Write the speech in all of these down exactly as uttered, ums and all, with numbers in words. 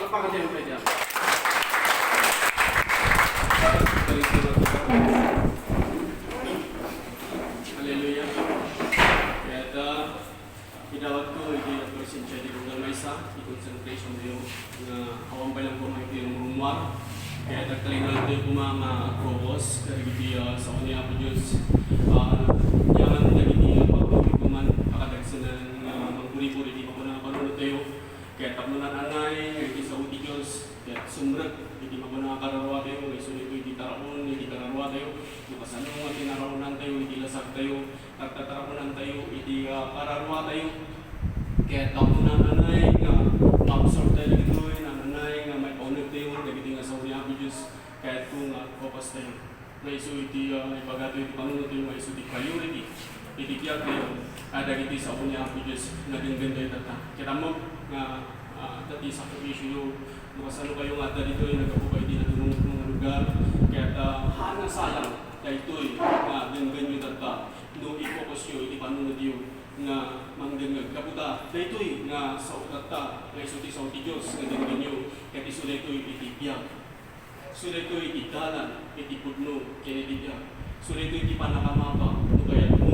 Hallelujah. Kaya ta, idawat ko iti presensia ti maysa, ti consecration tayo, nga awan pay lang koma iti rumrumuar. Kaya ta, agtalinaed tayo koma nga agpupos kadagiti, ah, sao ni Apo Dios. Ah, yaman dagiti, ah, pagpapituman, pakadagsenan nga mangpuripuri iti makuna nga panunot tayo. Kaya tapno naan-anay nga iti sao ti Dios, kaya sumrek iti makuna nga kararua tayo, nga isu daytoy iti taraon iti kararua tayo, no kasano nga tinaraonan tayo iti lasag tayo, tagtataraonan tayo iti, ah, kararua tayo. Kaya tapno naan-anay nga ma-absorb tayo dagitoy, naan-anay nga maipauneg tayo dagiti nga sao ni Apo Dios, kayatko nga agpupos tayo. Nga isu iti, ah, ibaga tayo iti panunot tayo, nga isu ti priority iti biag tayo, ah, dagiti sao ni Apo Dios nga denggen tayo tatta. Ket ammok nga, ah, adda ti sakripisio, no kasano kayo nga adda ditoy, naggapu kayo iti nadumdummo nga lugar, ket, ah, haan a sayang daytoy nga denggenyo tatta no i-focus yo iti panunotyo nga mangdengngeg. Gapu ta daytoy nga sao tatta, nga isu ti sao ti Dios nga denggenyo, ket isu daytoy iti biag. Isu daytoy iti dalan iti pudno ken iti biag. Isu daytoy iti panakamapa no kayatmo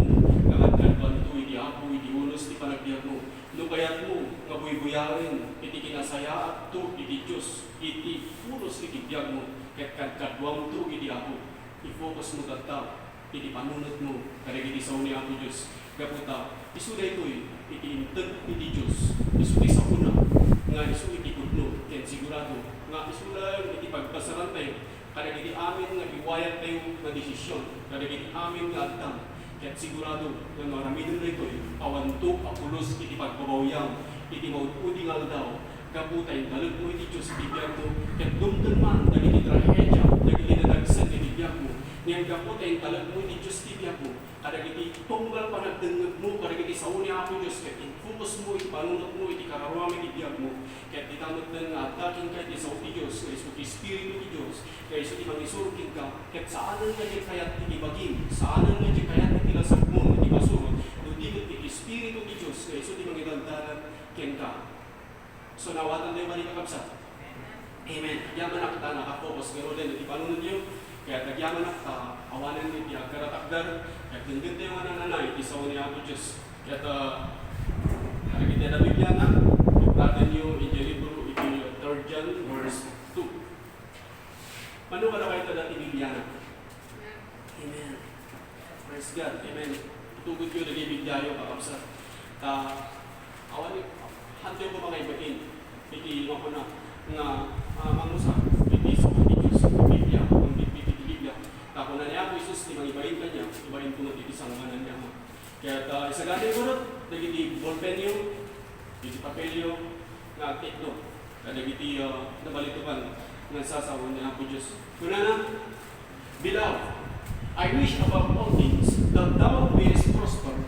nga agkadkaduanto iti Apo iti unos ti panagbiagmo. No kayatmo nga buybuyaren iti kinasayaatto iti Dios iti unos iti biagmo ket kadkaduamto iti Apo, i-focusmo tatta iti panunotmo kadagiti sao ni Apo Dios. Gapu ta isu daytoy iti inted iti Dios, isu ti sakuna nga isu iti pudno, ken sigurado nga isu laeng iti pagpasarantayo kadagiti amin nga iwayagtayo nga desisyon, kadagiti amin nga agtam. Ket sigurado nga no aramidem daytoy, awanto a pulos iti pagbabawiam iti maud-udi nga aldaw, gapu ta intalekmo iti Dios ti biagmo, ket dumteng man dagiti trahedia, dagiti dadagsen iti biagmo. Ngem gapu ta intalekmo iti Dios ti biagmo, kadagiti tunggal panagdengngegmo kadagiti sao ni Apo Dios, ket infocusmo iti panunotmo iti kararuam iti biagmo, ket dita metten nga adda kenka iti sao ti Dios, nga isu ti Espiritu ti Dios, nga isu ti mangisuro kenka, ket saanen nga diak kayat iti bagim, saanen nga diak kayat iti lasagmo iti pasurot, no di met iti Espiritu ti Dios, nga isu ti mangidaldalan kenka. So, naawatan tayo kadi, kakabsat? Amen. Agyamanak ta nakafocus ngaruden iti panunotyo. Ket agyamanak ta awanen iti agkaratakder. Ket denggen tayo nga naan-anay iti sao ni Apo Dios. Ket, ah, kadagiti adda Bibliana, buklatenyo iti libro iti Third John verse two. Mano kadakayo ti adda ti Bibliana? Amen. Praise God. Amen. Itugidyo dagiti Bibliayo, kakabsat. Ta, awan, hanto ko mangaibain iti makuna nga, ah, mangusar iti sao ti Dios, iti Biblia, mangbigbig iti Biblia. Ta kuna ni Apo Jesus, ti mangibain kaniak, ibainko met iti sangoanan ni Ama. Ket, ah, isagadi ngarud dagiti bolpenyo, iti papelyo, nga agtikno kadagiti, ah, nabalitokan nga sasawen ni Apo Dios. Kunana, "Beloved, I wish above all things that thou mayest prosper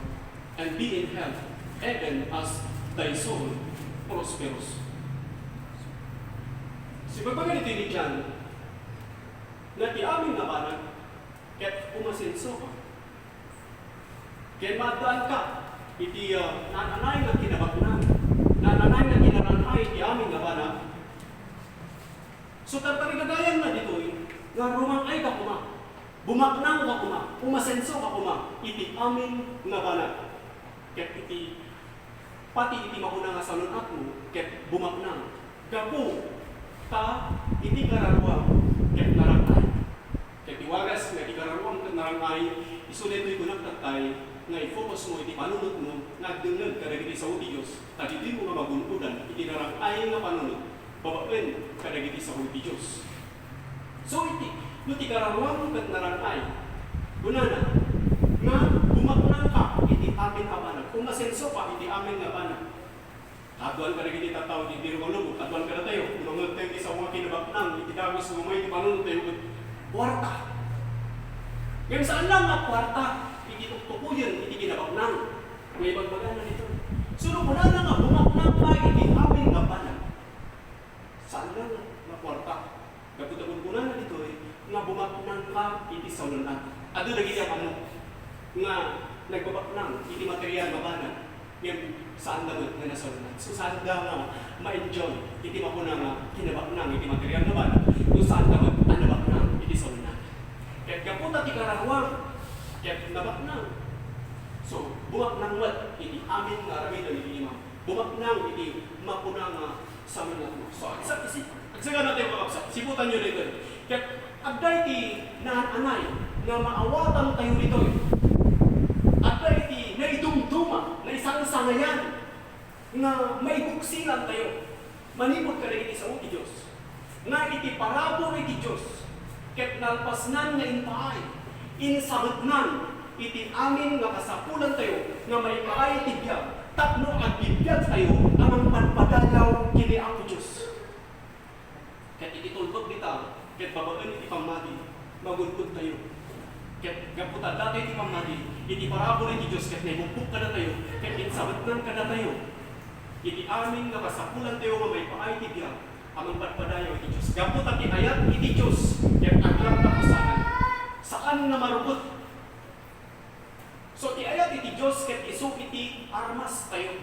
and be in health, even as thy soul prosperous." Sibagbaga ditoy ni John, nga ti amin nga banag ket umasenso ka. Ken maaddaanka iti, ah, naan-anay nga kinabaknang, naan-anay nga kinarang-ay iti amin nga banag. So, tartarigagayam na ditoy nga rumang-ay ka koma, bumaknang ka koma, umasenso ka koma iti amin nga banag. Ket iti Pati iti makuna nga sawen-atmo ket bumaknang gapu ta iti kararuam ket narang-ay. Ket ti wagas nga iti kararuam ket narang-ay, isu daytoy kunak tattay nga i-focusmo iti panunotmo nga agdengngeg kadagiti sao ti Dios, ta ditoymo nga magun-odan iti narang-ay nga panunot babaen kadagiti sao ti Dios. So, iti, no ti kararuam ket narang-ay, kunana, nga bumaknangka iti amin a banag, umasensoka iti amin nga banag. Kaduan kadagiti tattao ti Diro Malubo, kaduan kadatayo, no mangngegtayo ti sao nga kinabaknang iti dagus nga umay ti panunotyo ket kuarta. Ngem saan lang nga kuarta iti tuktukoyen iti kinabaknang nga ibagbagana ditoy. So, no kunana nga bumaknangka iti amin nga banag, saan lang nga kuarta. Gapu ta kunkunana ditoy nga bumaknangka iti sawen-at. Adu dagiti ammo nga nagbabaknang iti material nga banag, ngem saanda met nga nasawen-at. So, saanda nga ma-enjoy iti makuna nga kinabaknang iti material nga banag, no saanta met a nabaknang iti saona. Ket gapu ta ti kararuang ket nabaknang, so, bumaknang met iti amin nga aramiden iti imam. Bumaknang iti makuna nga samengatmo. So, agsa-, isi-, agsagana tayo, kakabsat. Siputanyo daytoy. Ket adda iti naan-anay nga maawatantayo ditoy. Adda iti naidumduma, naisangsangayan nga maibuksilantayo manipud kadagiti sao ti Dios, nga iti parabur iti Dios ket nalpasnan nga impaay, insabetnan iti amin nga kasapulantayo nga maipaay iti biag tapno agbibiagtayo a mangpadpadayaw ken ni Apo Dios. Ket iti tulbek dita, ket babaen iti pammati, magun-odtayo. Ket gapu ta adda iti pammati, iti parabur iti Dios ket naibugbog kadatayo, ket insabetnan kadatayo iti amin nga kasapulantayo nga maipaay ti biag a mangpadpadayaw iti Dios. Gapu ta ti ayat iti Dios ket aglaklakasaan, saan nga marukot. So, ti ayat iti Dios ket isu iti armastayo.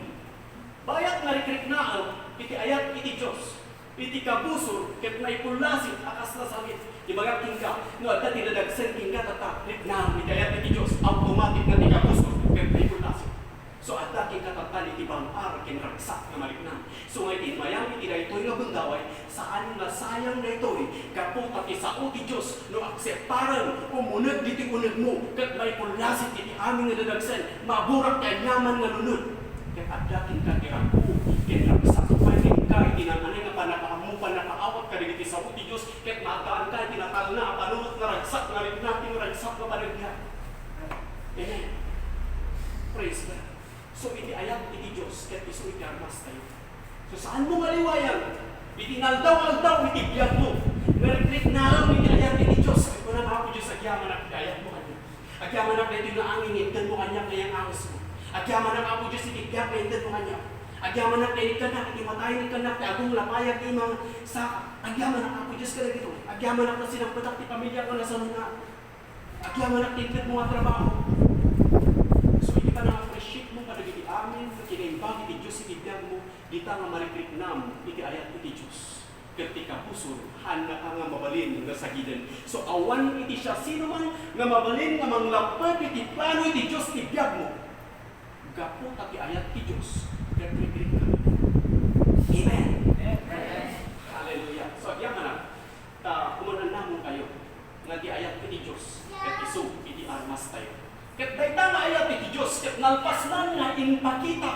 Bayat nga rikriknaem iti ayat iti Dios, iti kabusor ket naipullasip a kasla sangit. Ibagak kenka, no adda ti dadagsen kenka tatta, riknaem iti ayat iti Dios, automatic nga ti kabusor ket naipullasip. So, adda kenka tatta iti bang-ar ken ragsak nga mariknam. So, nga iti imayam iti daytoy nga gundaway, saan nga sayang daytoy, gapu ta ti sao ti Dios, no akseptaren, umuneg ditoy unegmo, ket maipullasip iti amin nga dadagsen, maburak ti aniaman nga lunod. Ket adda kenka ti raku, ken ragsak pay kenka iti naan-anay nga pannakaammo, pannakaawat kadagiti sao ti Dios, ket maaddaanka iti natalna a panunot nga ragsak nga rikna, ken ragsak nga panagbiag. Amen. Praise God. So, iti ayat iti Dios, ket isu iti armastayo. So, saanmo nga liwayan iti inaldaw-aldaw iti biagmo nga rikriknaem iti ayat iti Dios. Kunam, Apo Dios, agyamanak iti ayatmo kaniak. Agyamanak daytoy nga angin nga itedmo kaniak nga iyangangesmo. Agyamanak, Apo Dios, iti biag nga itedmo kaniak. Agyamanak nga inikkannak iti matayen, inikkannak ti agong lapayag ti imang saka. Agyamanak, Apo Dios, kadagitoy. Agyamanak ta sinangpetak ti pamiliak nga nasanuna. Agyamanak ti intedmo nga trabaho. So, iti panang-appreciate mo kadagiti amin nga kinaimbag iti Dios iti biagmo, dita nga marikriknam iti ayat iti Dios. Ket ti kabusor, haannaka nga mabalin nga sagiden. So, awan iti siasinoman nga mabalin nga manglapped iti plano iti Dios ti biagmo. Gapu ta ti ayat ti Dios ket rikriknam. Amen. Amen. Hallelujah. So, agyamanak ta uman-annamon kayo nga ti ayat iti Dios ket isu iti armastayo. Ket dayta nga ayat iti Dios ket nalpasnan nga impakita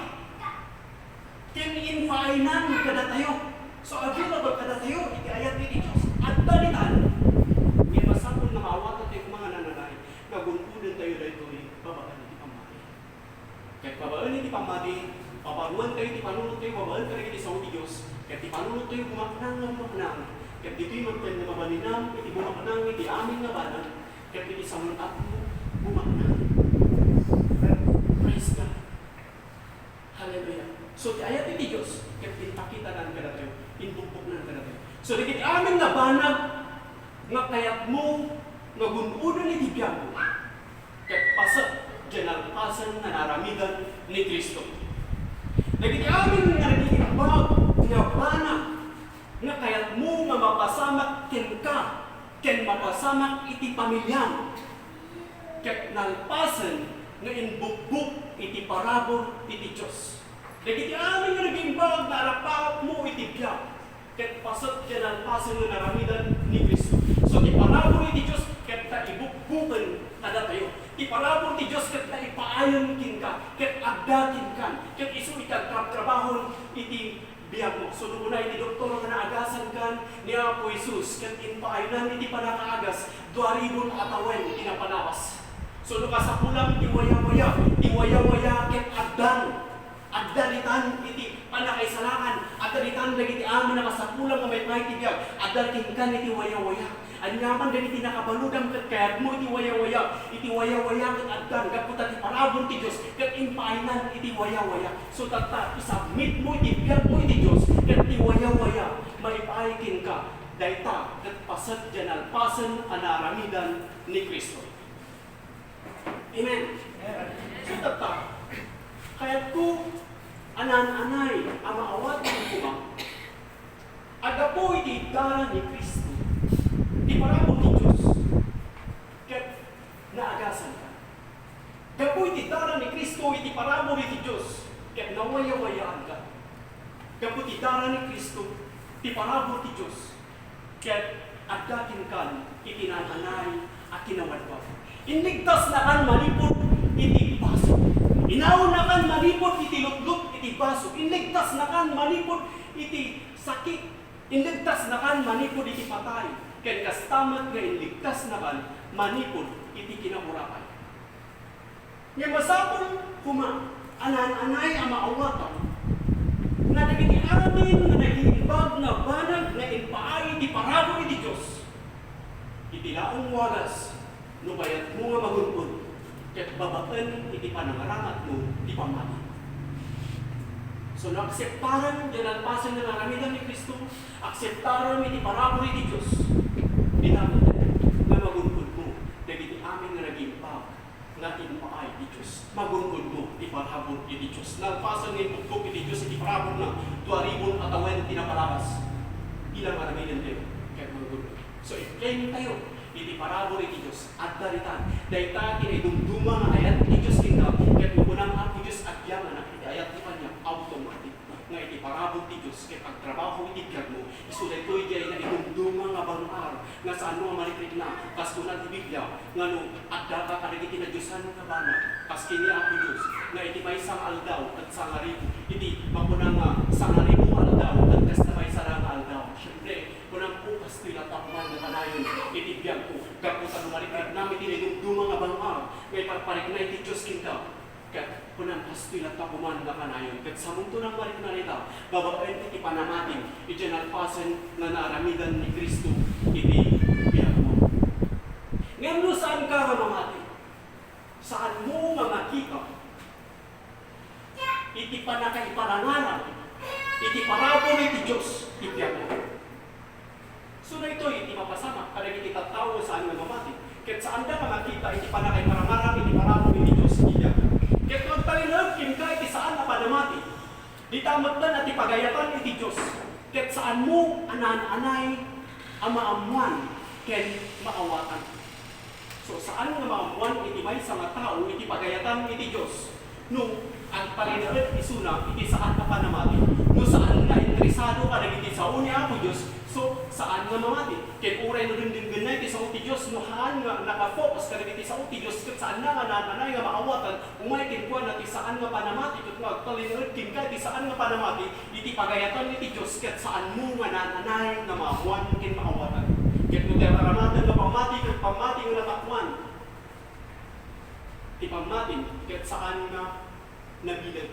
ken impaaynan kadatayo. So, available kadatayo iti ayat iti Dios. Adda ditan. Ngem masapul nga maawatantayo koma nga nananay nga gun-odentayo daytoy babaen iti pammati. Ket babaen iti pammati, paparuantayo ti panunotyo babaen kadagiti sao ti Dios, ket ti panunotyo bumaknang nga bumaknang, ket ditoy manen nga mabalinam iti bumaknang iti amin nga banag, ket iti sawen-atmo bumaknang. Praise God. Hallelujah. So, ti ayat iti Dios, ket impakitanan kadatayo, imbugbugnan kadatayo. So, dagiti amin nga banag nga kayatmo nga gun-oden iti biagmo, ket paset diay nalpasen nga naaramidan ni Cristo. Dagiti amin nga nagiimbag nga banag nga kayatmo nga mapasamak kenka ken mapasamak iti pamiliam, ket nalpasen nga imbugbog iti parabur iti Dios. Dagiti amin nga nagimbag nga arapaapmo iti biag, ket paset diay nalpasen nga naaramidan ni Cristo. So, ti parabur iti Dios ket ta ibugbogen kadatayo. Ti parabur ti Dios ket ta ipaayen kenka, ket adda kenkan, ket isu iti agtrabtrabahon iti biagmo. So, no kuna iti doktor nga naagasankan ni Apo Jesus, ket impaaynan iti pannakaagas, dua ribu a tawen ti napalabas. So, no kasapulam ti wayawaya, ti wayawaya ket addan. Adda ditan iti pannakaisalakan, adda ditan dagiti amin a kasapulam nga maipaay ti biag, adda kenkan iti wayawaya. Aniaman dagiti nakabaludam ket kayatmo iti wayawaya, iti wayawaya ket addan, gapu ta ti parabur ti Dios ket impaaynan iti wayawaya. So, tatta, isubmitmo iti biagmo iti Dios, ket ti wayawaya maipaay kenka, dayta ket paset diay nalpasen a naaramidan ni Cristo. Amen. So, tatta, kayatko a naan-anay a maawatanyo koma Ti dara ni Cristo, ti parabur ti Dios, ket naagasanka. Gapu iti dara ni Cristo iti parabur iti Dios, ket nawayawayaanka. Gapu ti dara ni Cristo, ti parabur ti Dios, ket adda kenka iti naan-anay a kinawadwad. Inligtasnakan manipud iti basol. Inaonnakan manipud iti lutlut iti basol. Inligtasnakan manipud iti sakit. Inligtasnakan manipud iti patay. Ken kasta met nga inligtasnakan manipud iti kinaurapay. Ngem masapul koma a naan-anay a maawatan nga dagiti amin nga nagiimbag nga banag nga impaay iti parabur iti Dios, iti laeng wagas no bayatmo nga magun-od ket babaen iti panangaramatmo ti pammati. So, no akseptarem ti nalpasen nga naaramidan ni Cristo, akseptarem iti parabur iti Dios, dina met nga magun-odmo dagiti amin nga nagiimbag nga impaay ti Dios. Magun-odmo ti parabur iti Dios. Nalpasen nga impukpok iti Dios iti paraburna, tuaribon a tawen ti napalaas. Ila nga aramiden tayo, ket magun-od. So, i-claim tayo iti parabur iti Dios. Adda ditan. Dayta ti naidumduma nga ayat ti Dios kenka, ket no kunam, Apo Dios, agyamanak iti ayat ti kaniak, automatic nga iti parabur ti Dios ket agtrabaho iti biagmo. Isu daytoy diay naidumduma nga bang-ar nga saanmo a marikrikna. Kas kuna ti Biblia nga no addaka kadagiti nadiosan nga banag, kas ken ni Apo Dios, nga iti maysa nga aldaw ket sangaribu, iti makuna nga sangaribu nga aldaw ket kasta maysa la nga aldaw. Siempre, kunam, "O, kastoy latta koma nga kanayon iti biagko." Gapu ta no marikriknam iti naidumduma nga bang-ar nga iparparikna iti Dios kenka, ket kunam, "Kastoy latta koma nga kanayon." Ket saanto nang marikna dayta babaen iti panamatim iti nalpasen nga naaramidan ni Cristo iti biagmo. Ngem no saanka nga mamati, saanmo nga makita iti pannakaiparangarang iti parabur iti Dios iti biagmo. So, daytoy iti mapasamak kadagiti tattao nga saan nga mamati, ket saanda nga makita iti pannakaiparangarang iti parabur iti Dios iti biagmo. Ket no agtalinaed kenka iti saan a panamati, dita met laeng ti pagayatan iti Dios, ket saanmo a naan-anay a maammoan ken maawatan. So, saan nga maammoan iti maysa nga tao iti pagayatan iti Dios no agtalinaed isuna iti saan a panamati. No saan nga interesado kadagiti sao ni Apo Dios, so, saan nga mamati. Ken uray no dengdenggenna iti sao ti Dios, no haan nga nakafocus kadagiti sao ti Dios, ket saanna nga naan-anay nga maawatan, umay kenkuana ti saan nga panamati, ket no agtalinaed kenka iti saan nga panamati, iti pagayatan iti Dios ket saanmo nga naan-anay nga maammoan ken maawatan. Ket no ti ar-aramatem nga pammati ket pammati nga natakuan, ti pammatim ket saan nga nabileg.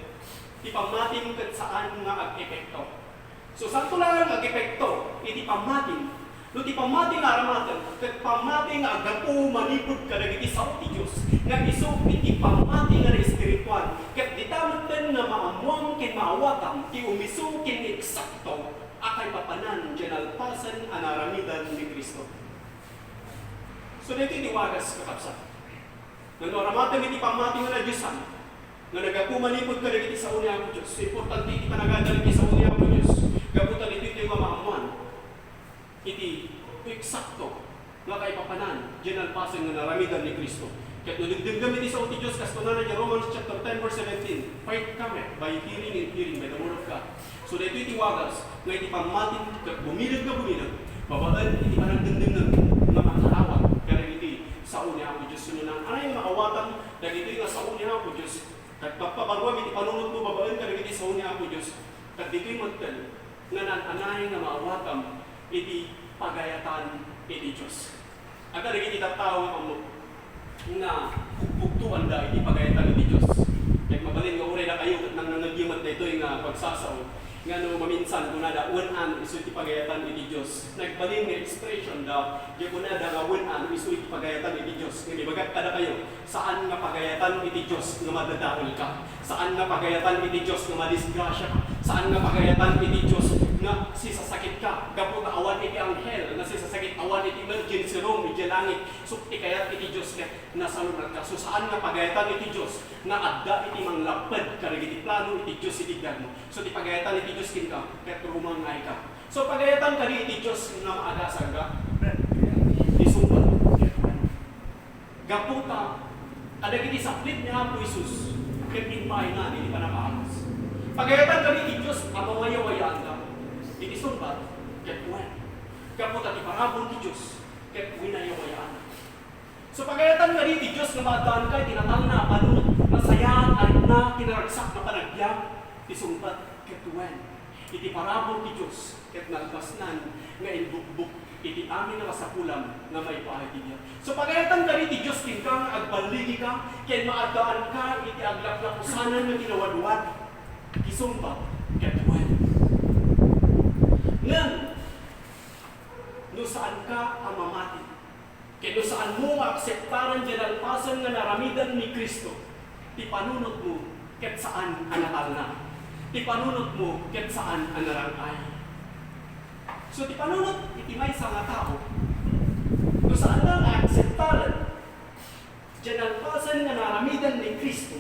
Ti pammatim ket saan nga ag-epekto. So, saanto laeng nga ag-epekto iti pammatim? No ti pammati nga aramatem ket pammati nga aggapu manipud kadagiti sao ti Dios, nga isu iti pammati nga naespirituan, ket dita metten nga maammoam ken maawatam ti umisu ken eksakto a kaipapanan diay nalpasen a naaramidan ni Cristo. So, daytoy ti wagas, kakabsat. Nga no aramatem iti pammati nga nadiosan, nga naggapu manipud kadagiti sao ni Apo Dios, so importante iti panagadal iti sao ni Apo Dios, gapu ta ditoy tayo nga maammoan iti eksakto nga kaipapanan diay nalpasen nga naaramidan ni Cristo. Ket no dengdengngem iti sao ti Dios, kas kunana iti Romans chapter ten, verse seventeen, "Faith cometh by hearing, and hearing by the word of God." So, daytoy ti wagas nga iti pammatim ket bumileg nga bumileg babaen iti panagdengdengngem nga makaawat kadagiti sao ni Apo Dios. Sino naan-anay nga maawatam dagitoy nga sao ni Apo Dios, ket pagpabaruam iti panunotmo babaen kadagiti sao ni Apo Dios, ket ditoy metten nga naan-anay nga maawatam iti pagayatan iti Dios. Adda dagiti tattao nga ammo nga pugbugtoanda iti pagayatan iti Dios. Ket mabalin nga uray dakayo ket nangnangngegyo met daytoy nga pagsasao, nga no maminsan kunada, "Wen-an isu ti pagayatan iti Dios." Nagbalin nga expression da, di kunada nga, "Wen-an isu ti pagayatan iti Dios." Ngem ibagak kadakayo, saan nga pagayatan iti Dios nga madadaelka. Saan nga pagayatan iti Dios nga madisgrasiaka. Saan nga pagayatan iti Dios nga sisasakitka. Gapu ta awan iti anghel nga sisasakit, awan iti emergency room idiay langit. So, ti kayat iti Dios ket nasaluradka. So, saan nga pagayatan iti Dios nga adda iti manglapped kadagiti plano iti Dios iti biagmo. So, ti pagayatan iti Dios kenka ket rumangngayka. So, pagayatan kadi iti Dios nga maagasanka? Isungbat. Gapu ta kadagiti saplit ni Apo Jesus ket impaaynan iti pannakaagas. Pagayatan kadi iti Dios a mawayawayaanka? Iti sungbat, ket wen. Gapu ta ti parabur ti Dios ket winayawayaanna. So, pagayatan kadi ti Dios nga maaddaanka iti natalna a panunot, nasayaat a rikna, kinaragsak nga panagbiag, ti sungbat ket wen. Iti parabur ti Dios ket nalpasnan nga imbukbok iti amin a kasapulam nga maipaay ti biag. So, pagayatan kadi ti Dios kenka nga agballigika ken maaddaanka iti aglaplapusanan nga kinawadwad, ti sungbat ket wen. Ngem, no saanka a mamati, ket no saanmo nga akseptaren diay nalpasen nga naramidan ni Cristo, ti panunotmo ket saan a natalna. Ti panunotmo ket saan a narang-ay. So, ti panunot iti maysa nga tao, no saanna nga akseptaren diay nalpasen nga naramidan ni Cristo,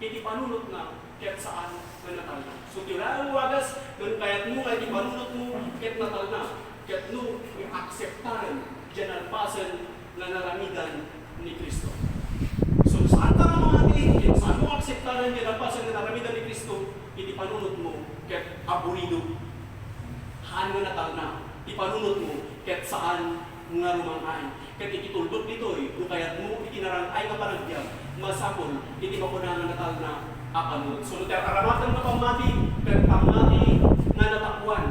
iti panunotna ket saan nga natalna. So, ti urayaw nga wagas, no kayatmo nga iti panunotmo ket natalna, ket no akseptaren diay nalpasen nga naramidan ni Cristo. So, saanka nga mamati, ket saanmo nga akseptaren diay nalpasen nga naramidan ni Cristo, iti panunotmo ket aburido. Haan nga natalna. Ti panunotmo ket saan nga rumang-ay. Ket iti tulbek ditoy, no kayatmo iti narang-ay nga panagbiag, masapul iti makuna nga natalna a panunot. So, no ti ar-aramatem nga pammati, ket pammati nga natakuan,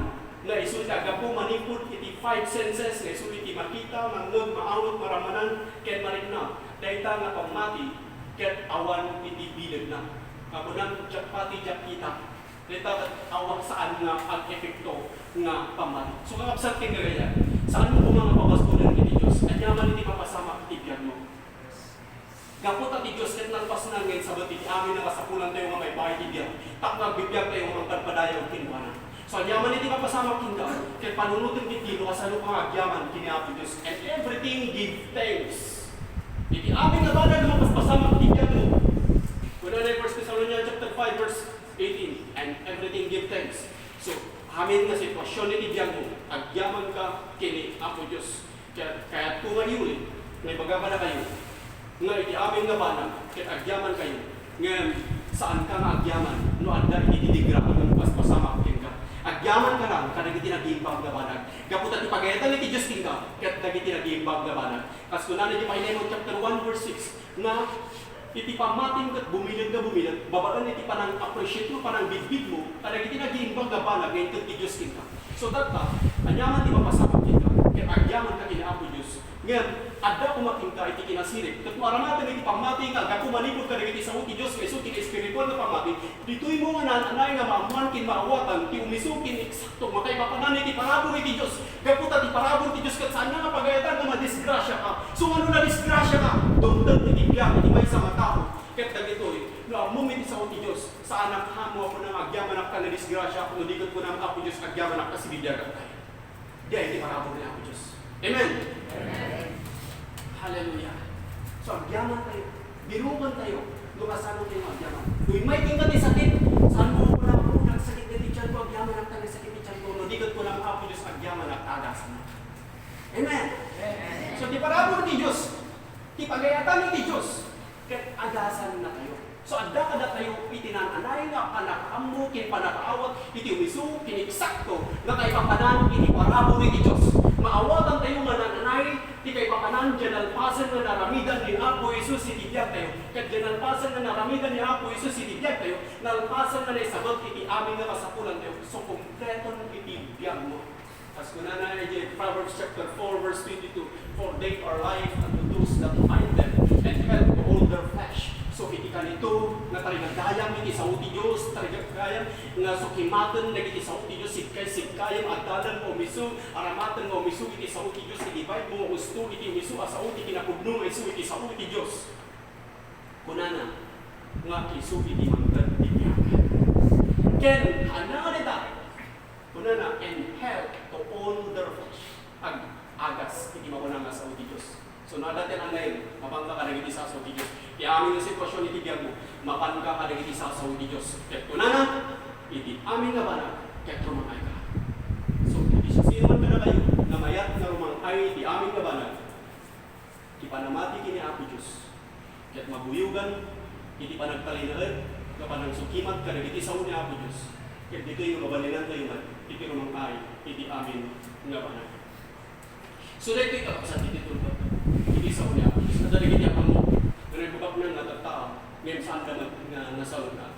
nga isu ti aggapu manipud iti five senses, nga isu iti makita, mangngeg, maawat, marammanan, ken marikna, dayta nga pammati ket awan iti bilegna. Kakunam, diak pati, diak kita. Dayta ket awan, saan nga ag-epekto nga pammati. So, kakabsat ken gagayyem, saanmo koma nga pabastolen iti Dios. Ania man iti mapasamak iti biagmo. Gapu ta ti Dios ket nalpasnan nga insabet iti amin a kasapulantayo nga maipaay ti biag, tapno agbibiagtayo nga mangpadpadayaw kenkuana. So, ania man iti mapasamak kenka, ket panunoten ketdi no kasano ka nga agyaman ken ni Apo Dios. And everything give thanks. Iti amin nga banag nga mapaspasamak iti biagmo. Kunana iti First Thessalonians chapter five, verse eighteen, "And everything give thanks." So, amin nga sitwasyon iti biagmo, agyamanka ken ni Apo Dios. Kaya, kayatko nga iulit, nga ibaga kadakayo, nga iti amin nga banag, ket agyamankayo, ngem saanka nga agyaman no adda iti didigra nga mapaspasamak kenka. Agyamanka lang kadagiti nagiimbag nga banag. Gapu ta ti pagayatan iti Dios kenka, ket dagiti nagiimbag nga banag. Kas kunana iti Filemon chapter one, verse six, nga iti pammatim ket bumileg nga bumileg, babaen iti panang-appreciate mo, panangbidbidmo kadagiti nagiimbag nga banag nga inted ti Dios kenka. So, tatta, ania man ti mapasamak kenka, ket agyamanka ken ni Apo Dios. Ngem, adda koma kenka iti kinasirib, ket no aramatem iti pammati nga aggapu manipud kadagiti sao ti Dios nga isu ti espiritual nga pammati, ditoymo nga naan-anay nga maammoan ken maawatan ti umisu ken eksakto nga kaipapanan iti parabur iti Dios. Gapu ta ti parabur ti Dios ket saanna nga pagayatan nga madisgrasiaka. So, ngano nadisgrasiaka? Dumteng iti biag iti maysa nga tao. Ket dagitoy, no ammom iti sao ti Dios, saanak nga ammo a kunam nga agyamanak ta nadisgrasiak, no di ket kunam, "Apo Dios, agyamanak ta sibibiagak." Diay ti parabur ni Apo Dios. Amen? Amen. Hallelujah. So, agyamantayo. Birukentayo no kasano tayo agyaman. No immay kenka ti sakit, saanmo a kunam, "Apo, nagsakit ti tianko, agyamanak ta nagsakit ti tianko." No di ket kunam, "Apo Dios, agyamanak ta agasannak." Amen? Amen. So, ti parabur ti Dios, ti pagayatan ti Dios, ket agasannatayo. So, adda kadatayo iti naan-anay nga pannakaammo ken pannakaawat iti umisu ken eksakto nga kaipapanan iti parabur iti Dios. Maawatantayo nga naan-anay ti kaipapanan diay nalpasen nga naramidan ni Apo Jesus iti biagtayo. Ket diay nalpasen nga naramidan ni Apo Jesus iti biagtayo, nalpasen nga naisabet iti amin nga kasapulantayo. So, kompleton iti biagmo. Kas kunana idiay Proverbs chapter four, verse twenty-two, "For they are life unto those that find them, and health to all their flesh." So, iti kanito nga tarigagayam iti sao ti Dios, tarigagayam nga sukimaten dagiti sao ti Dios, sigkay-sigkayam, addalan nga umisu, aramaten nga umisu iti sao ti Dios, iti vibe mo nga husto iti umisu a sao ti kinapudno nga isu iti sao ti Dios. Kunana nga isu iti mangted ti biag. Ken, ania nga dayta? Kunana, "And health to all their flesh." Ag-agas iti makuna nga sao ti Dios. So, no adda ti naan-anay, mapanka kadagiti sao ti Dios. Ti amin nga sitwasyon iti biagmo, mapanka kadagiti sao ti Dios. Ket kunana, "Iti amin nga banag, ket rumang-ayka." Iti amin nga banag, ti panamati ken ni Apo Dios, ket mabuyogan iti panagtalinaed nga panangsukimat kadagiti sao ni Apo Dios, ket ditoy nga mabalinantayo met iti rumang-ay iti amin nga banag. So, daytoy kakabsat iti tulbad iti sao ni Apo Dios. Adda dagiti ammo nga nagbabaknang nga tattao, ngem saanda met nga nasalun-at.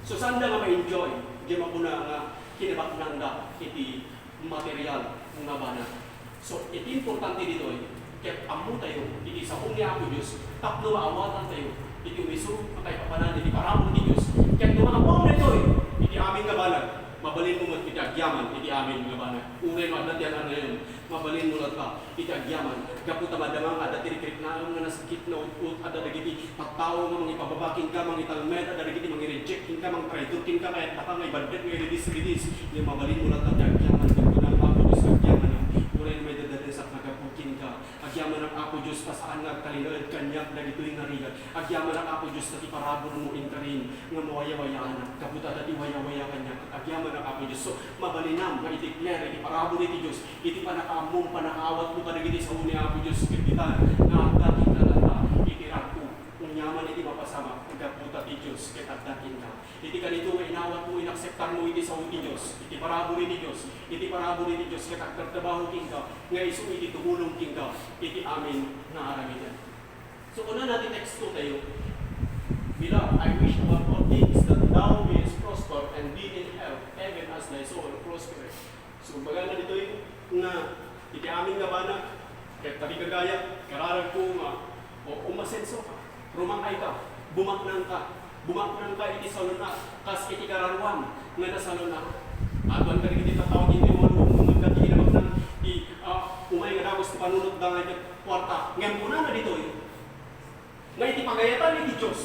So, saanda nga ma-enjoy, di mapuna nga kinabaknangda iti material nga banag. So, iti importante ditoy, ket ammotayo iti sao ni Apo Dios tapno maawatantayo iti umisu a kaipapanan iti parabur ti Dios. Ket no maammoam daytoy iti amin nga banag, mabalinmo met iti agyaman iti amin nga banag. Uray no adda ti an-anayem, mabalinmo latta iti agyaman. Gapu ta madama nga adda ti rikriknaem nga nasakit, naut-ot, adda dagiti tattao nga mangipababa kenka, mangitalmed, adda dagiti mangi-reject kenka, mangtraidor kenka, kayatdaka nga ibaddek nga iridis-ridis. Ngem mabalinmo latta ti agyaman, ket kunam, Apo Dios, agyamanam. Uray no maidadadesak nga gapu kenka, agyamanak, Apo Dios, ta saan nga agtalinaed kaniak dagitoy nga rigat. Agyamanak, Apo Dios, ta ti paraburmo inkarin nga mawayawayaanak. Gapu ta adda ti wayawaya kaniak, agyamanak, Apo Dios. So, mabalinam nga i-declare iti parabur iti Dios, iti pannakaammom, pannakaawatmo kadagiti sao ni Apo Dios, ket dita nga adda kenka latta iti rag-o. Ania man iti mapasamak, gapu ta ti Dios ket adda kenka. Iti kanito nga inawatmo, inakseptarmo iti sao ti Dios, iti parabur iti Dios, iti parabur iti Dios, ket agtratrabaho kenka nga isu iti tumulong kenka iti amin nga aramiden. So, kunana ti teksto tayo, "Beloved, I wish above all things that thou mayest prosper and be in health, even as thy soul prospereth." So, bagana ditoy nga iti amin nga banag, ket tarigagayat, kararagko nga, o, umasenso ka, rumang-ay ka, bumaknang ka, bumaknang ka iti salun-at, kas iti kararuam nga nasalun-at. Aduan kadagiti tattao ti malubong nga ti kinabaknang ti, ah, umay nga dagus ti panunotda nga iti kuarta. Ngem kunana ditoy, nga iti pagayatan iti Dios,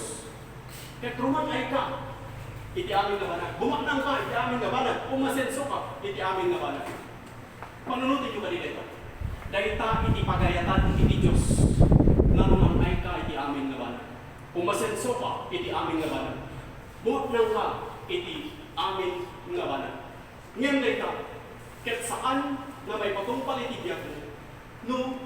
ket rumang-ay ka iti amin nga banag. Bumaknang ka iti amin nga banag. Umasenso ka iti amin nga banag. Panunotenyo kadi dayta. Dayta iti pagayatan iti Dios, nga rumang-ay ka iti amin nga banag. Umasenso ka iti amin nga banag. Bumaknang ka iti amin nga banag. Ngem dayta, ket saan nga maipatungpal iti biagmo no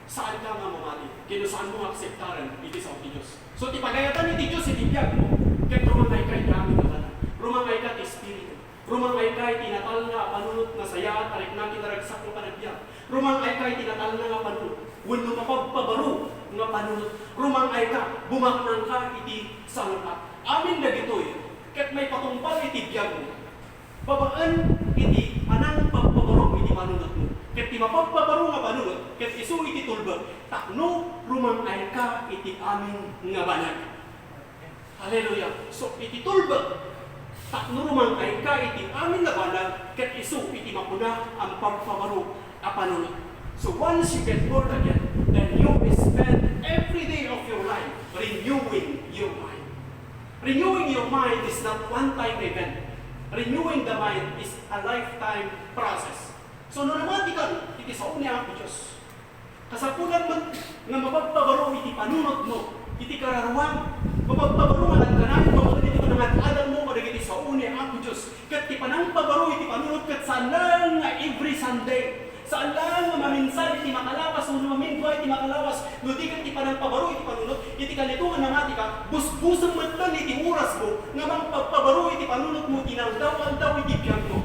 saan ka nga mamati, ken no saanmo nga akseptaren iti sao ti Dios. So, ti pagayatan iti Dios iti biagmo, ket rumang-ay ka iti amin nga banag. Rumang-ay ka ti Espiritu. Rumang-ay ka iti natalna a panunot nga sayaat a rikna ken naragsak nga panagbiag. Rumang-ay ka iti natalna nga panunot, wenno mapagpabaro nga panunot. Rumang-ay ka, bumaknang ka iti salun-at. Amin dagitoy, ket maipatungpal iti biagmo babaen iti panangpagpabaro iti panunotmo. Ket ti mapagpabaro nga panunot, ket isu iti tulbek, tapno rumang-ay ka iti amin nga banag. Hallelujah. So, iti tulbek, tapno rumang-ay ka iti amin nga banag, ket isu iti mapuna a pagpabaro a panunot. So, once you get born again, then you will spend every day of your life renewing your mind. Renewing your mind is not one-time event. Renewing the mind is a lifetime process. So, no namati ka iti sao ni Apo Dios, kasapulan met nga mapagpabaro iti panunotmo, iti kararuam, mapagpabaro nga agkanay, mapagpabaro iti panangad-adalmo kadagiti sao ni Apo Dios. Ket ti panangpabaro iti panunot ket saan laeng nga every Sunday. Saan laeng nga maminsan iti makalawas wenno mamindua iti makalawas. No di ket ti panangpabaro iti panunot, iti kanito nga namati ka, busbusem metten iti orasmo nga mangpagpabaro iti panunotmo iti naaldaw-aldaw iti biagmo.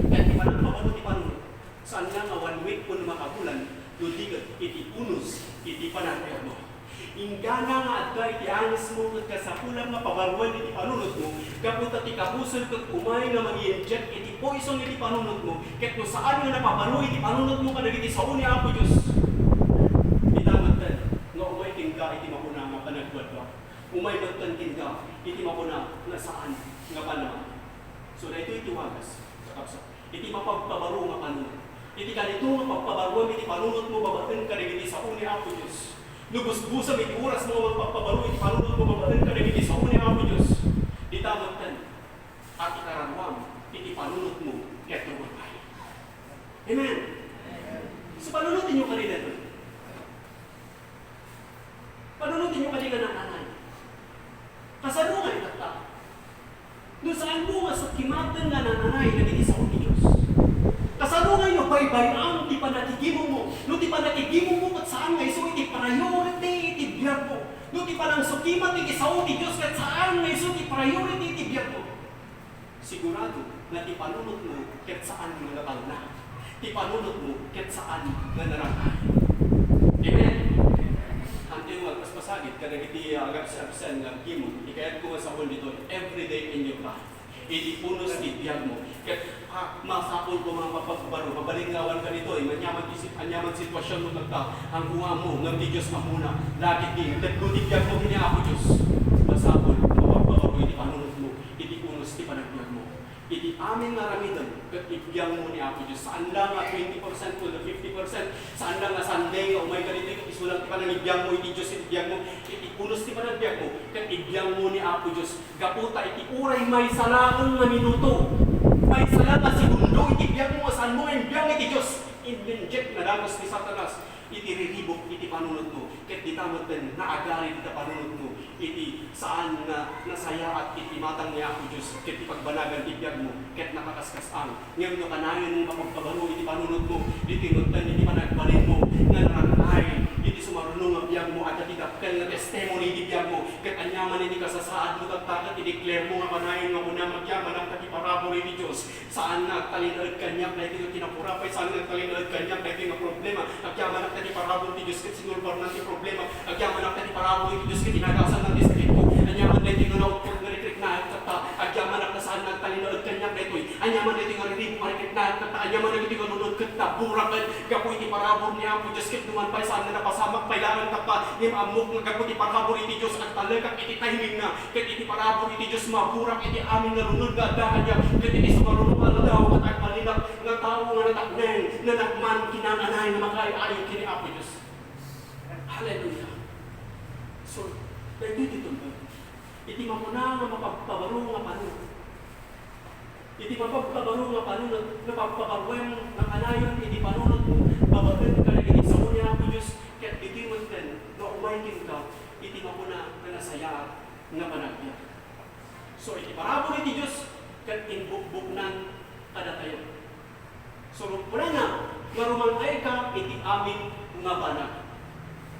Ket ti panangpabaro iti panunot, saan nga one week wenno makabulan, no di ket iti unos iti panagbiagmo. Inggana nga adda iti angismo ket kasapulam nga pabaruen iti panunotmo, gapu ta ti kabusel ket umay nga mangi-inject iti poison iti panunotmo, ket no saan nga napabaro iti panunotmo kadagiti sao ni Apo Dios, dita metten nga umay kenka iti mapuna nga panagduadua. Umay metten kenka iti mapuna nga saan nga panamati. So, daytoy ti wagas, kakabsat. Iti mapagpabaro nga panunot. Iti kanito nga pagpabaruam iti panunotmo babaen kadagiti sao ni Apo Dios. No busbusem iti orasmo nga mangpagpabaro iti panunotmo babaen kadagiti sao ni Apo Dios, dita metten a ti kararuam iti panunotmo ket rumang-ay. Amen. So, panunotenyo kadi daytoy. Panunotenyo kadi nga nananay. Kasano nga itatta? No saanmo nga sukimaten nga nananay dagiti sao ti Dios. Kasano nga no baybay-am ti panagigimongmo. No ti panagigimongmo ket saan nga isu iti priority iti biagmo. No ti panangsukimat iti sao ti Dios ket saan nga isu ti priority iti biagmo. Sigurado nga ti panunotmo ket saan nga natalna. Ti panunotmo ket saan nga narang-ay. Amen? Antayo nga agpaspasagid kadagiti, ah, agabsiabsian nga aggimong. Ikayatko nga sawen ditoy, every day in your life. Iti unos ti biagmo. Ket, ah, masapulko nga mapagbaro. Mabalin nga awan ka ditoy. Aniaman ti sit-, aniaman sitwasionmo tatta. Ammo nga ti Dios ammona. Lakit ti, itedmo ti biagmo ken ni Apo Dios. Masapul, mapagbaro iti panunotmo. Iti unos ti panagbiagmo. Iti amin nga aramidem, ket ibiagmo ni Apo Dios. Saan la nga twenty percent wenno fifty percent. Saan la nga Sunday nga umay ka ditoy, ket isu lang ti panangibiagmo iti Dios, iti biagmo, iti unos ti panagbiagmo, ket ibiagmo ni Apo Dios. Gapu ta iti uray maysa laeng nga minuto, maysa la nga segundo iti biagmo nga saanmo nga imbiag iti Dios, in-inject na dagus ni Satanas iti riribuk iti panunotmo, ket dita metten naagari dita panunotmo iti saan nga nasayaat iti imatang ni Apo Dios, ket ti pagbanagan ti biagmo, ket nakakaskas-ang. Ngem no kanayon nga mapagpabaro iti panunotmo, iti metten iti panagbalinmo nga narang-ay iti sumaruno nga biagmo, adda ti dakkel nga testimony iti biagmo, ket aniaman iti kasasaadmo tatta, ket i-declare mo nga kanayon nga kunam, agyamanak ta ti parabur iti Dios. Saan nga agtalinaed kaniak daytoy nga kinapurapay, saan nga agtalinaed kaniak daytoy nga problema. Agyamanak ta ti parabur ti Dios ket sinulbarnan ti problema. Agyamanak ta ti parabur ti Dios ket inagasanna ti sakitko. Aniaman daytoy nga nautpot nga rikriknaek tatta. Agyamanak ta saan nga agtalinaed kaniak daytoy. Aniaman daytoy nga riribuk nga rikriknaek tatta. Aniaman dagitoy nga lunod ket naburak ket gapu iti parabur ni Apo Dios ket numan pay saan nga napasamak pay laeng tatta. Ngem ammok nga gapu ti parabur iti Dios agtalekak iti timingna. Ket iti parabur iti Dios, maburak iti amin nga lunod nga adda kaniak, ket iti sumaruno nga aldaw, ket agbalinak nga tao nga natakneng, nanakman, kinananay nga makaay-ayo ken ni Apo Dios. Hallelujah. So, daytoy ti tungpal. Iti makuna nga mapagpabaro nga panunot. Iti mapagpabaro nga panunot, nga pagpabaruem nga kanayon iti panunotmo, babaen kadagiti sao ni Apo Dios, ket ditoy metten nga umay kenka, iti makuna nga nasayaat nga panagbiag. So, iti parabur iti Dios, ket imbukbuknan kadatayo. So, kunana nga, rumang-ayka iti amin nga banag.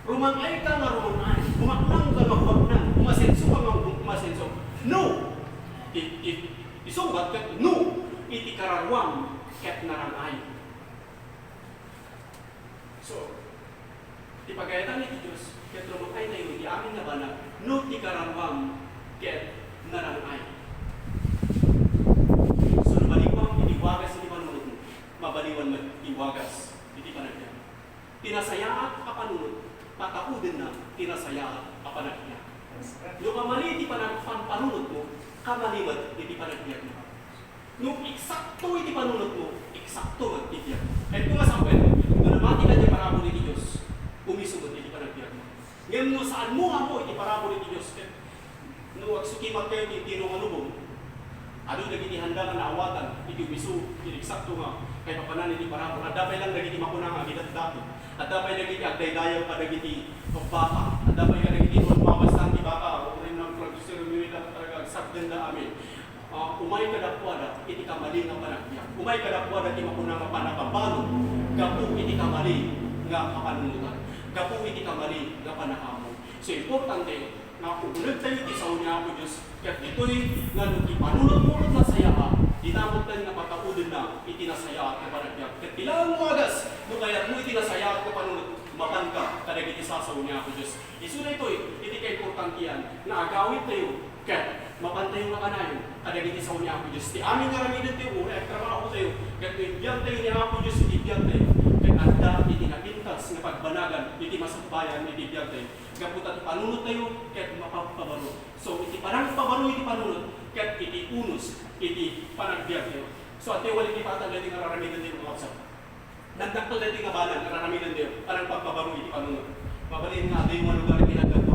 Rumang-ayka nga rumang-ay. Humaknangka nga humaknang. Umasensoka nga umasenso. No. I-, i-, isungbat ket no. Iti kararuam ket narang-ay. So, ti pagayatan iti Dios, ket rumang-aytayo iti amin nga banag, no ti kararuam ket narang-ay. So, no baliwam iti wagas iti panunotmo, mabaliwan met ti wagas iti panagbiag. Ti nasayaat a panunot, pataudenna ti nasayaat a panagbiag. No kamali ti panag-, pan-, panunotmo, kamali met iti panagbiagmo. No eksakto iti panunotmo, eksakto met ti biagmo. Kayatko nga sawen, no namati ka iti parabur iti Dios, umisu met iti panagbiagmo. Ngem no saanmo ammo iti parabur iti Dios, ket no agsukimat kayo iti entero nga lubong, adu dagiti handa nga naawatan iti umisu iti eksakto nga kaipapanan iti parabur. Adda pay lang dagiti makuna nga agidatdaton. Adda pay dagiti agdaydayaw kadagiti baka. Adda pay kadagiti mabastan ti baka, uray nang producer, uray nang talaga agsardengda amin. Ah, umay kadakuada iti kamali nga panagbiag. Umay kadakuada ti makuna nga panakabalud gapu iti kamali nga kapanunotan, gapu iti kamali nga panakaammo. So, importante nga unegtayo iti sao ni Apo Dios, ket ditoy nga no ti panunotmo ket nasayaat, dita metten nga pataudenna iti nasayaat nga panagbiag. Ket ti laeng wagas, no kayatmo iti nasayaat nga panunot, mapanka kadagiti sasao ni Apo Dios. Isu daytoy iti kaimportantian nga agawidtayo ket mapantayo nga kanayon kadagiti sao ni Apo Dios. Ti amin nga aramidentayo, uray agtrabahotayo, ket no imbiagtayo ni Apo Dios iti biagtayo, ket adda iti napintas nga pagbanagan iti masakbayan iti biagtayo. Gapu ta ti panunottayo ket mapagpabaro. So, iti panagpabaro iti panunot ket iti unos iti panagbiagtayo. So, adtoy walipipatan daytoy nga aramidentayo, mga kabsat. Nagdakkel daytoy nga banag nga aramidentayo, panagpagpabaro iti panunot. Mabalin nga adu nga lugar iti naggapu.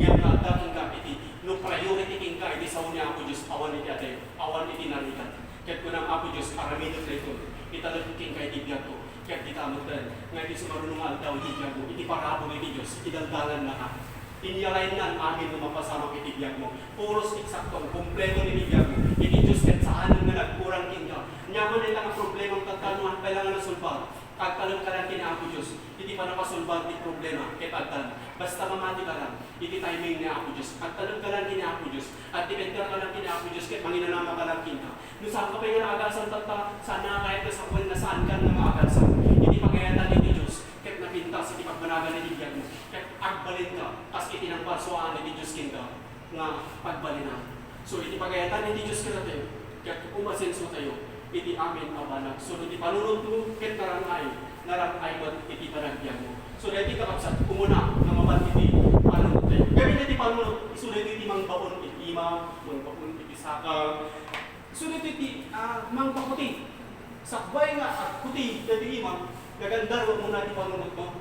Ngem nga adda kenka iti, no priority kenka iti sao ni Apo Dios, awan iti adayo, awan iti narigat. Ket kuna Apo Dios, aramidek daytoy, italek kenka iti biagko. Ket dita metten, nga iti sumaruno nga aldaw iti biagmo, iti parabur iti Dios, idaldalannaka. Inyalaynnan amin nga mapasamak iti biagmo. Puros eksakto, kompleto iti biagmo. Iti Dios ket saanen nga nagkurang kenka. Ania man dayta nga problemam tatta, no apay la nga nasolbar, agtalek ka lang ken ni Apo Dios iti panapasolbar ti problema ket agtalek. Basta mamati ka lang iti timing ni Apo Dios, agtalek ka lang ken ni Apo Dios, agdepender ka lang ken ni Apo Dios ket manginanama ka lang kenka. No saan ka pay nga naagasan tatta, saan nga kayat nga sawen nga saan ka nga maagasan iti pagayatan iti Dios ket napintas iti pagbanagan iti biagmo ket agbalinka kas iti nangparsuaan iti Dios kenka nga pagbalinan. So, iti pagayatan iti Dios kadatayo, ket umasenso tayo iti amin a banag. So, no ti panunotmo ket narang-ay, narang-ay met iti panagbiagmo. So, daytoy kakabsat, umuna nga mapan iti panunot tayo. Gamin iti panunot, isu daytoy ti mangbaon iti ima, mangbaon iti saka. Isu daytoy ti, ah, mangpakuti. Sakbay nga agkuti daytoy ima, nagandar umuna ti panunotmo.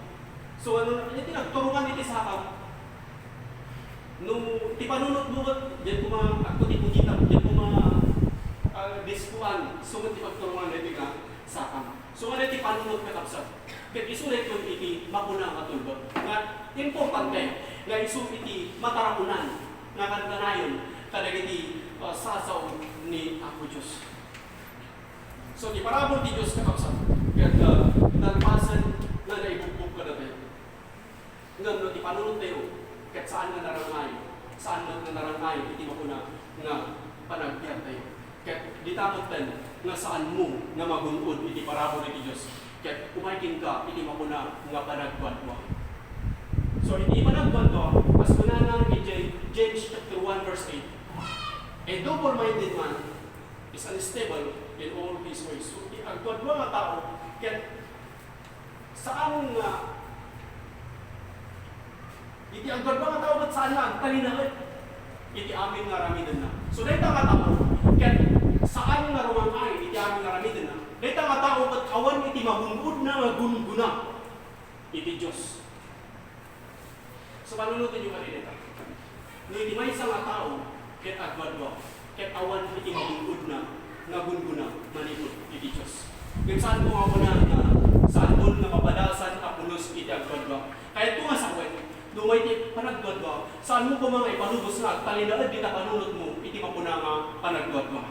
So, ano, iti nagturongan iti saka. No ti panunotmo ket diay koma agkutikuti ta, diay koma, ah, diskuan, isu met ti pagturongan daytoy nga sakam. So, ania ti panunot, kakabsat? Ket isu daytoy iti makuna nga tulbek nga importante nga isu iti mataraonan nga kanayon kadagiti, ah, sasaw ni Apo Dios. So, ti parabur ti Dios, kakabsat, ket, ah, nalpasen nga naibugbog kadatayo. Ngem no ti panunot tayo, ket saan nga narang-ay, saan met nga narang-ay iti makuna nga panagbiag tayo. Ket dita metten nga saanmo nga magun-od iti parabur iti Dios, ket umay kenka iti makuna nga panagduadua. So, iti panagduadua, kas kunana iti James chapter one verse eight, "A double-minded man is unstable in all his ways." So, ti agduadua nga tao, ket saan nga, iti agduadua nga tao ket saan nga agtalinaed iti amin nga aramidenna. So, dayta nga tao, ket saan nga rumang-ay iti amin nga aramidenna. Dayta nga tao ket awan iti magun-odna nga gunggona iti Dios. So, panunoten yo kadi dayta. No iti maysa nga tao ket agduadua, ket awan iti magun-odna nga gunggona manipud iti Dios. Ket saan ko nga kuna nga, saan ko nga mapadasan a pulos iti agduadua. Kayatko nga sawen, no umay ti panagduadua, saanmo koma nga ipalubos nga agtalinaed dita panunotmo iti makuna nga panagduadua.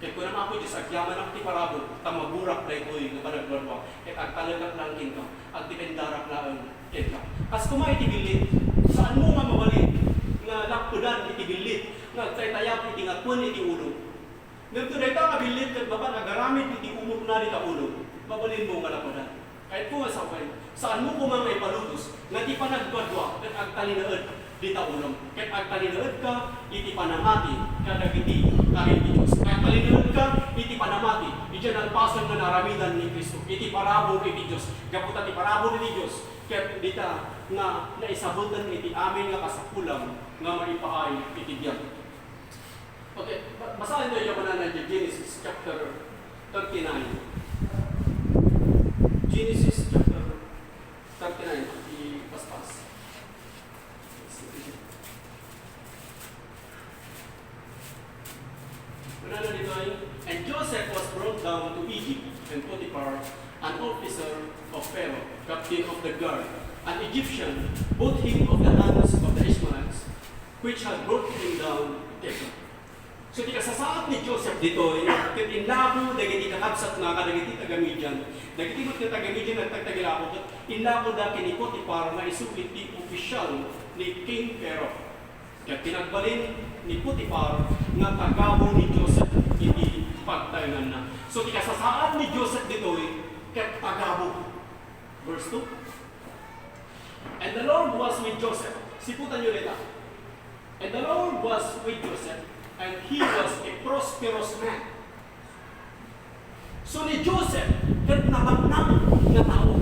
Ket kuna ni Apo Dios, "Agyamanak ti parabur, ta magurak daytoy nga panagduadua, ket agtalekak laeng kenka, agdependarak laeng kenka." Kas koma iti billit, saanmo nga mabalin nga lappedan iti billit nga agtaytayab iti ngatuen iti ulo. Ngem no dayta nga billit ket mapan agaramid iti umokna dita ulo, mabalinmo nga lappedan. Kayatko nga sawen, saanmo koma nga ipalubos nga ti panagduadua ket agtalinaed dita ulom, ket agtalinaedka iti panamati kadagiti karit ti Dios. Agtalinaedka iti panamati iti nalpasen nga naaramidan ni Cristo, iti parabur iti Dios. Gapu ta ti parabur iti Dios ket dita nga naisabuten iti amin nga kasapulam nga maipaay iti biag. Okay, ba-, basaen tayo yung mga nandiyan, Genesis chapter thirty-nine. Genesis chapter thirty-nine, ipaspas. Ano na dito ay, "And Joseph was brought down to Egypt, and Potiphar, an officer of Pharaoh, captain of the guard, an Egyptian, bought him of the hands of the Ishmaelites, which had brought him down to Egypt." So, ti kasasaad ni Joseph ditoy, ket inlako dagiti kakabsatna kadagiti taga-Midian. Dagiti met nga taga-Midian nagtagtagilako, ket inlakoda ken ni Potifar nga isu iti opisyal ni King Pharaoh. Ket pinagbalin ni Potifar nga tagabu ni Joseph iti pagtaenganna. So, ti kasasaad ni Joseph ditoy, ket tagabu. Verse two, "And the Lord was with Joseph." Siputan yo dita. "And the Lord was with Joseph, and he was a prosperous man." So, ni Joseph ket nabaknang nga tao.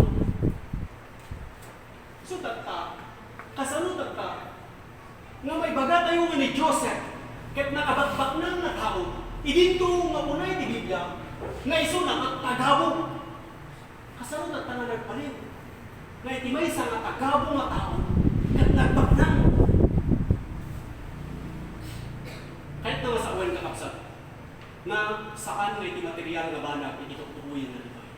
So, tatta, kasano tatta nga maibagatayo nga ni Joseph ket nakabakbaknang nga tao, idinto nga unay ti Biblia nga isuna ket tagabu. Kasano tatta nga nagbalin nga iti maysa nga tagabu nga tao ket nagbaknang? Kayatna nga sawen, kakabsat, nga saan nga iti material nga banag iti tuktukoyen nga ditoy.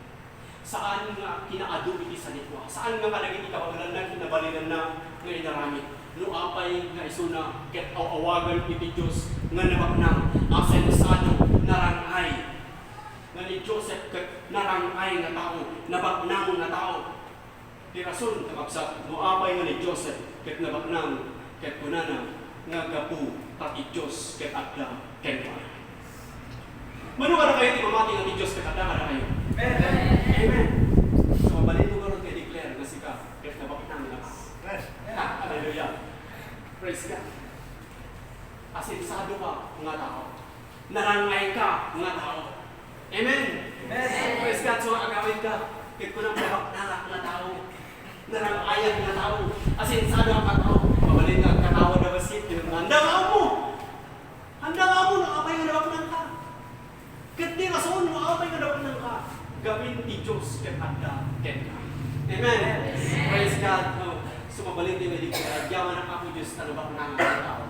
Saan nga kinaadu iti sanikua. Saan nga kadagiti kabaelanna, kinabalinanna nga inaramid. No apay nga isuna ket aw-awagan iti Dios nga nabaknang a sensado Narang-ay nga ni Joseph ket narang-ay nga tao, nabaknang nga tao. Ti rason, kakabsat, no apay nga ni Joseph ket nabaknang, ket kunana nga gapu ta ti Dios ket adda kenkuana. Mano kadakayo ti mamati nga ti Dios ket adda kadakayo? Amen. Amen. So, mabalinmo ngarud nga i-declare nga sika ket nabaknang nga tao. Amen. Ha? Hallelujah. Praise God. Asensado ka nga tao. Narang-ay ka nga tao. Amen. Amen. Praise God. So, agawid ka. Ket kunam, nabaknang nga tao. Narang-ayak nga tao. Asensado nga tao. Mabalin nga, katawa na ba si Handa nga mo. Handa nga mo, no apay nga nabaknang ka. Ket ti rason no apay nga nabaknang ka, gamin ti Dios ket adda kenka. Amen. Praise God. No, so mabalin ti nga di ko, agyamanak, Apo Dios, ta nabaknang nga tao.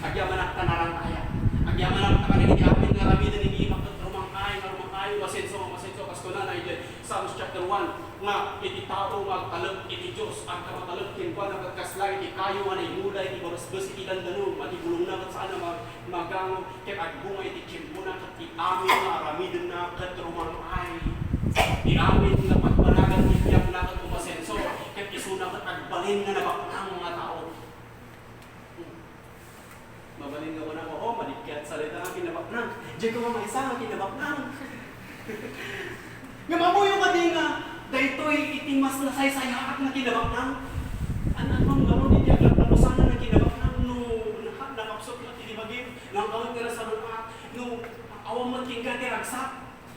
Agyamanak ta narang-ayak. Agyamanak ta kadagiti amin nga aramiden iti imak ket rumang-ay nga rumang-ay, umasenso, umasenso, kas kunana idiay Psalms chapter one, nga iti tao nga agtalek iti Dios, agkamatalek kenkuana ket kasla iti kayo nga naimula iti barusbes iti dandano, mati bulongna ket saan a ma-, magango, ket agbunga iti tiempona, ket ti amin nga aramidenna ket rumang-ay. Ti amin nga pagbanagan ti biagna ket umasenso, ket isuna ket agbalin nga nabaknang nga tao. Mabalin nga kunam, "Oh, madi ket salita nga kinabaknang." Diay ko nga maysa nga kinabaknang. Ngem ammoyo kadi nga daytoy iti mas nasaysayaat nga kinabaknang? An-, annon ngarud iti aglaplaplasanan nga kinabaknang no na-, nakapsut met iti bagim, nangawat nga nasaruat, no awan met kenka ti ragsak?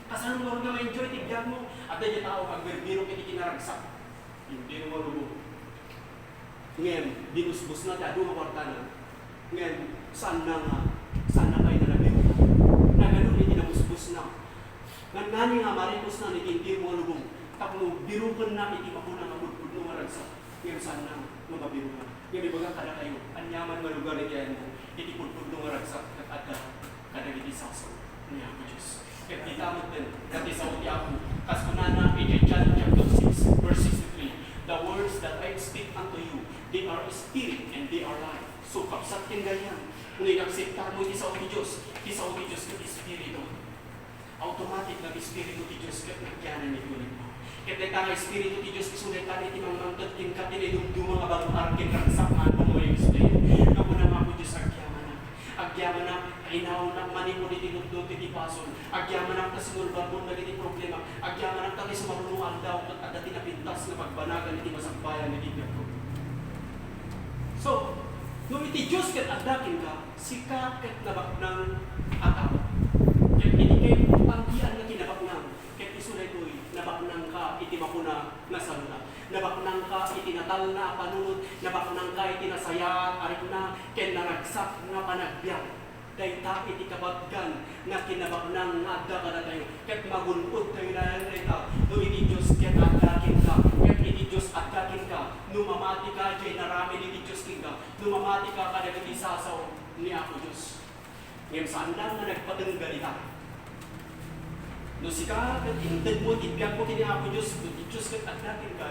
Kasano ngarud nga ma-enjoy ti biagmo? Adda diay tao nga agbirbirok iti kinaragsak. Entero nga lubong. Ngem binusbosna ti adu nga kuartana. Ngem saanna nga, saanna pay nga nabirukan. Nagadu iti nabusbosna. Ngem nani nga marikosna iti entero nga lubong tapno birukenna iti makuna nga pudpudno nga ragsak. Ngem saanna nga mabirukan. Ngem ibagak kadakayo, aniaman nga lugar iti ayanmo, iti pudpudno nga ragsak ket adda kadagiti sasaw ni Apo Dios. Ket dita metten, ket ti sao ti Apo, kas kunana iti John chapter six, verse sixty-three, "The words that I speak unto you, they are spirit and they are life." So, kabsat ken gayam, no inakseptarmo iti sao ti Dios, ti sao ti Dios ket Espiritu. Automatic nga Espiritu ti Dios ket nagyanan iti unegmo. Ket dayta nga Espiritu ti Dios, isu dayta iti mangmangted kenka ti naidumduma nga bang-ar ken ragsak nga adu nga explain. Nga kunam, Apo Dios, agyamanak. Agyamanak, ta inawnak manipud iti lutlut iti basol. Agyamanak ta sinulbadmon dagiti problema. Agyamanak ta ti sumaruno nga aldaw ket adda ti napintas nga pagbanagan iti masakbayan iti biagko. So, no iti Dios ket adda kenka, sika ket nabaknang a tao. Ket iti kaimportantian nga kinabaknang, ket isu daytoy, nabaknangka iti makuna nga saluda. Nabaknangka iti natalna a panunot, nabaknangka iti nasayaat a rikna, ken naragsak nga panagbiag. Dayta iti kabatgan nga kinabaknang nga adda kadatayo, ket magun-odtayo dayta, no iti Dios ket adda kenka, ket iti Dios adda kenka, no mamatika, diay inaramid iti Dios kenka, no mamatika kadagiti sasaw ni Apo Dios. Ngem saanna nga nagpatengga dita. No sika ket intedmo ti biagmo ken ni Apo Dios, no ti Dios ket adda kenka,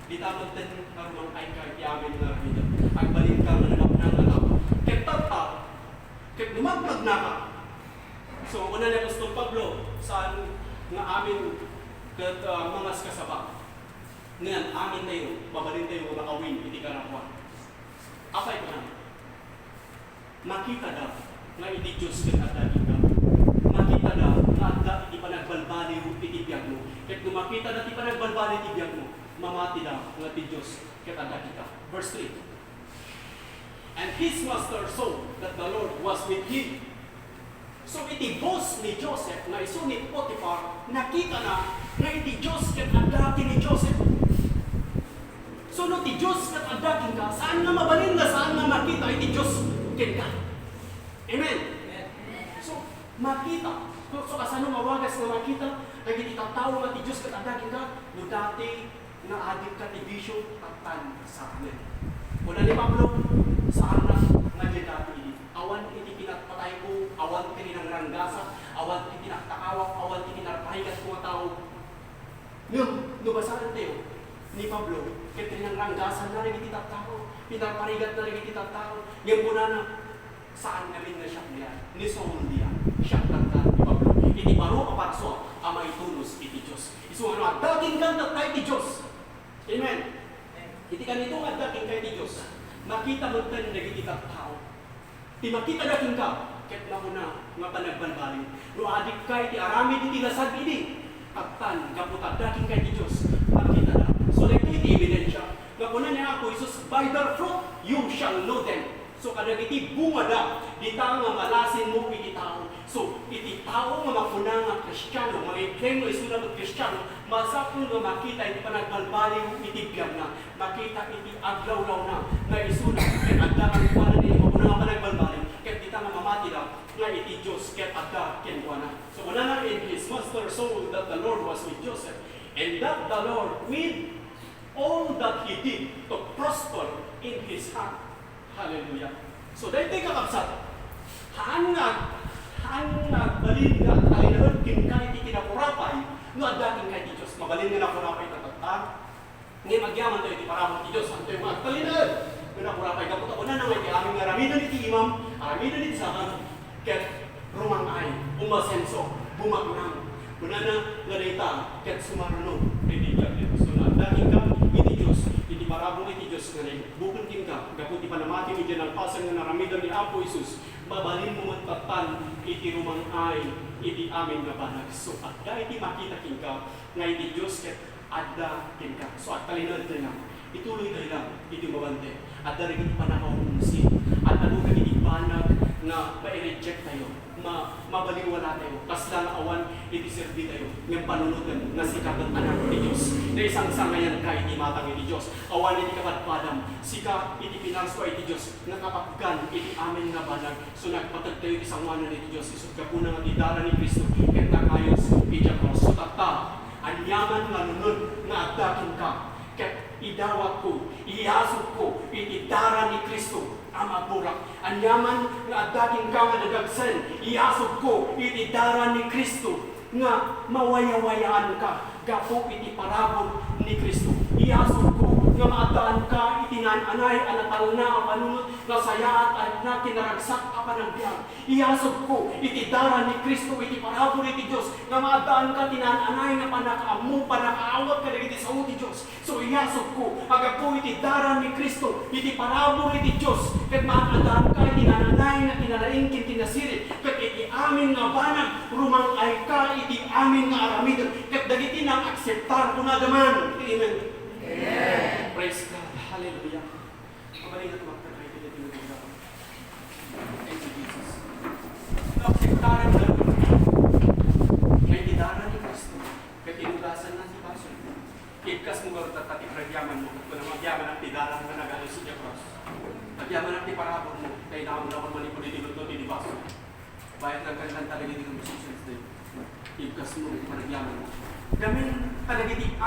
dita metten nga rumang-ayka iti amin nga aramidem. Agbalinka nga nabaknang nga tao. Ket tatta, ket lumaglagnaka. So, kuna ni apostol Pablo, saan nga amin ket, ah, mangaskasaba. Ngem amintayo, mabalintayo nga makawin iti garapuan. Apay kunana? Makitada nga iti Dios ket adda kenka. Makitada nga adda iti panagbalbaliw iti biagmo. Ket no makitada ti panagbalbaliw iti biagmo, mamatida nga ti Dios ket adda kenka. Verse three, "And his master saw that the Lord was with him." So, iti boss ni Joseph nga isu ni Potiphar, nakitana nga iti Dios ket adda ken ni Joseph. So, no ti Dios ket adda kenka, saan nga mabalin nga saan nga makita iti Dios kenka. Amen. So, makita. So, so, kasano nga wagas nga makita dagiti tattao nga ti Dios ket adda kenka? No dati nga adik ka ti bisio, tattan sa amin. Kuna ni Pablo, saan nga diay dati idi. Awan iti pinatpatayko, awan ti rinangranggasak, awan ti pinaktakawak, awan ti pinarparigatko nga tao. Ngem, no basaentayo ni Pablo, ket rinangranggasanna dagiti tattao, pinarparigatna dagiti tattao. Ngem kunana, saan ngamin nga siak diay, ni Saul diay, siak tattan. Iti baro a parasua a maitunos iti Dios. Isu nga no adda kenka, tatta iti Dios. Amen. Iti kanito nga adda kenka iti Dios, makita metten dagiti tattao. Ti makitada kenka, ket makuna nga panagbalbaliw. No adikka iti aramid iti lasag idi, kattan, gapu ta adda kenka iti Dios, makitada. So, daytoy ti ebidensia. Nga kuna ni Apo Jesus, "By their fruit you shall know them." So, kadagiti bungada, dita nga malasinmo iti tao. So, iti tao nga makuna nga Kristiano, nga i-claim nga isuna met Kristiano, masapul nga makita iti panagbalbaliw iti biagna, makita iti aglawlawna nga isuna ket adda kenkuana iti makuna nga panagbalbaliw, ket dita nga mamatida nga iti Dios ket adda kenkuana. So, kunana, "In his master saw that the Lord was with Joseph, and that the Lord made all that he did to prosper in his hand." Hallelujah. So, daytoy, kakabsat, haan nga, haan nga agbalin nga agtalinaed kenka iti kinakurapay no adda kenka iti Dios. Mabalin nga nakurapay ta tatta. Ngem agyaman tayo iti parabur ti Dios, haan tayo nga agtalinaed nga nakurapay. Gapu ta kunana nga iti amin nga aramiden iti imam, aramiden iti sabali, ket rumang-ay, umasenso, bumaknang. Kunana nga dayta ket sumaruno iti biag ti Dios. No adda kenka iti Dios, iti parabur iti Dios nga naibuken kenka gapu ti panamatim idiay nalpasen nga naramiden ni Apo Jesus, mabalinmo met tattan iti rumang-ay iti amin nga banag. So, adda iti makita kenka nga iti Dios ket adda kenka. So, agtalinaedtayo lang. Ituloytayo lang iti mabante. Adda dagiti pannakaumungsi. Adda dagiti banag nga mai-reject tayo. Ma-, mabaliwala tayo. Kasla nga awan iti serbi tayo. Ngem panunotem nga sika ket anak ti Dios. Naisangsangayanka iti matang iti Dios. Awan iti kapadpadam. Sika iti pinarsua iti Dios nga kapatgan iti amin nga banag. So, nagpateg tayo iti sangoanan iti Dios. Isut' gapuna nga ti dara ni Cristo ket nakayos iti krus. So, tatta, aniaman nga nunot nga adda kenka, ket idawatko, iyasugko iti dara ni Cristo a maburak. Aniaman nga adda kenka nga dadagsen, iyasugko iti dara ni Cristo nga mawayawayaanka gapu iti parabur ni Cristo. Iyasugko nga maaddaanka iti naan-anay a natalna a panunot nga sayaat a rikna kinaragsak a panagbiag. Iyasugko iti dara ni Cristo iti parabur iti Dios nga maaddaanka ti naan-anay nga pannakaammo, pannakaawat kadagiti sao ti Dios. So, iyasugko a gapu iti dara ni Cristo iti parabur iti Dios, ket maaddaanka iti naan-anay nga kinalaing ken kinasirib, ket iti amin nga banag, rumang-ayka iti amin nga aramiden, ket dagiti nang-akseptar, kunada man, amen. Amen. Praise God. Hallelujah. Mabalin nga tumakder kayo iti Ginoo. Thank you, Jesus. Naaksektaran na nga iti dara ni Cristo, ket inugasan na ti basol. Ibkas mo garud tatta ti panagyaman mo, ket kunam, agyaman ti daram nga nagalis iti krus. Agyaman ti parabur mo, kay naamnawan manipud iti lutlo ti basol. Bayat lang kankan talaga iti musicians din. Ibkas mo iti panagyaman mo. Gamin kadagiti